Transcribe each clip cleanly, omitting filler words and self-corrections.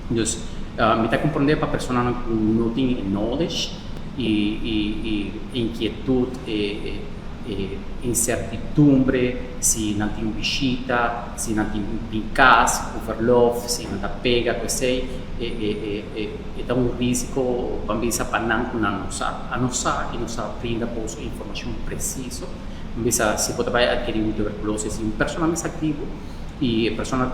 Dus mi ta komprondé pa personanan ku no tin knowledge i inkietut i insertidumbre si nan tin bishita, si nan tin un kas, ku verlof, si nan ta pega ku esei, e ta un risiko pa bisa pa nan ku nan no sa. A no sa i no sa brinda boso informashon presiso. Bisa si bo ta bai atkirí un tuberkulosis i un persona mes aktivo i e persona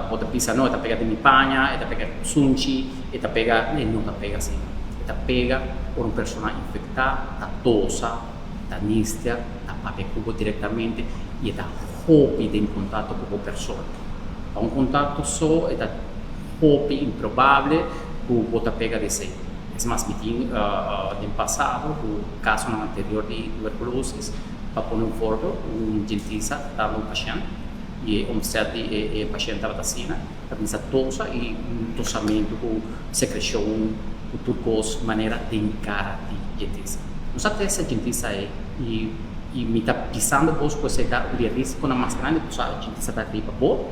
bo ta bisa: "No, e ta pega den mi paña, e ta pega sunchi, e ta pega", e no ta pega asina. E ta pega ora un persona infektá ta tosa, ta nister, ta papia ku bo direktamente i e ta hopi den kontakto ku bo persona. Pa un kontakto so e ta hopi improbable ku bo ta pega di esei. Es mas, mi tin den pasado ku kasonan anterior di tuberkulosis, pa pone un voorbeeld, un dentista ta un pashènt i e omzet di e pashènt tabata asina, ta kuminsá tosa i un tosamentu ku sekreshon ku tur kos manera den kara di dentista. Nos a test e dentista ei i mi ta pisando bos ku esei ta un di e risikonan mas grandi pasobra e dentista ta riba bo,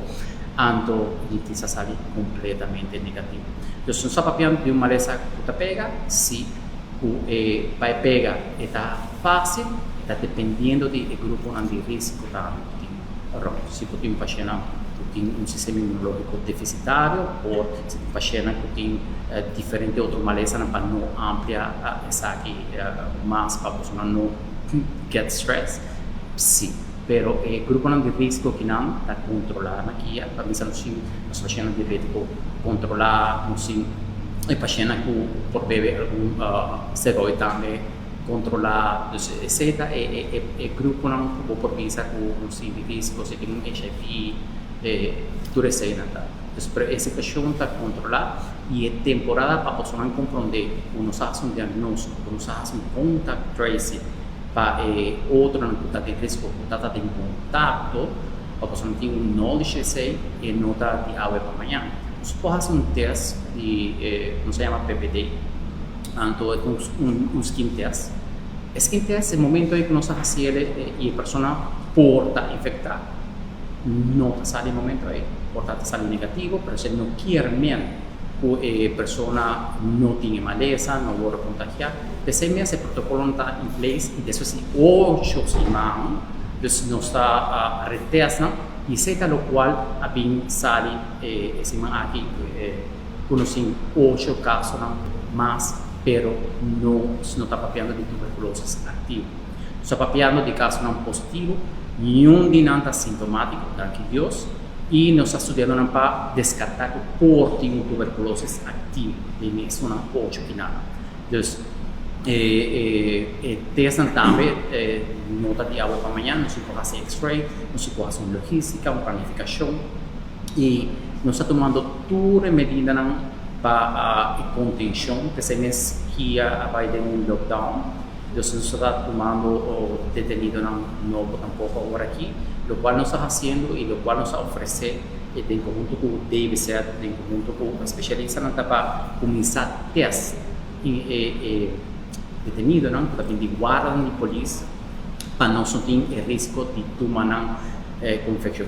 anto e dentista sali kompletamente negativo. Dus nos ta papiando di un malesa ku ta pega, si, ku e pa e pega e ta fásil, e ta dependiendo di e gruponan di risiko tambe ku tin rònt. Si bo tin un pashèntnan ku tin un sistema inmunológiko defisitario òf si tin pashèntnan ku tin diferente otro malesanan, pa no amplia esaki mas pa personanan no get stress, si. Pero e gruponan di risiko kinan ta kontrolá na kia, pa bisa nos tin nos pashèntnan diabétiko kontrolá, nos tin e pashèntnan ku por bebe algun steroid tambe kontrolá. Dus esei ta e gruponan ku bo por bisa ku nos tin di risiko, si tin un HIV, tur eseinan ta. Dus pero e situashon ta kontrolá i e temporada pa personanan komprondé ku nos a hasi un diagnóstiko, ku nos a hasi un contact tracing pa e otronan ku ta den risiko, ku ta den kontakto, pa personanan tin un knowledge esei, e no ta di awe pa mañan. Nos por hasi un test di nos ta yama PPD, anto un skin test. E skin test, e momento ei ku nos ta hasi i e persona por ta infektá, no ta sali e momento ei, por ta sali negativo, pero esei no kier men ku e persona no tin e malesa, no wòrdu kontagiá. P'esei mes e protokolo ta in place i despues di 8 siman, dus nos ta retest nan i esei ta lokual a bin sali e siman aki ku nos tin ocho kasonan mas, pero nos no ta papiando di tuberkulosis aktivo. Nos ta papiando di kasonan positivo, niun di nan ta sintomátiko, danki Dios, i nos ta studiando nan pa deskartá ku por tin un tuberkulosis aktivo den esunnan ocho kinan. Dus e testnan tambe no ta di awe pa mañan, nos por hasi X-ray, nos por hasi un logístika, un planifikashon i nos ta tumando tur e medidanan pa e kontenshon, p'esei mes kia a bai den un lockdown. Dus nos ta tumando detenidonan nobo tampoko awor aki, lokual nos ta hasiendo i lokual nos ta ofresé den konhunto ku DWZ, den konhunto ku spesialistanan, ta pa kuminsá test e detenidonan ku ta bin di warda di polis pa nos no tin e risiko di tuma nan ku infekshon.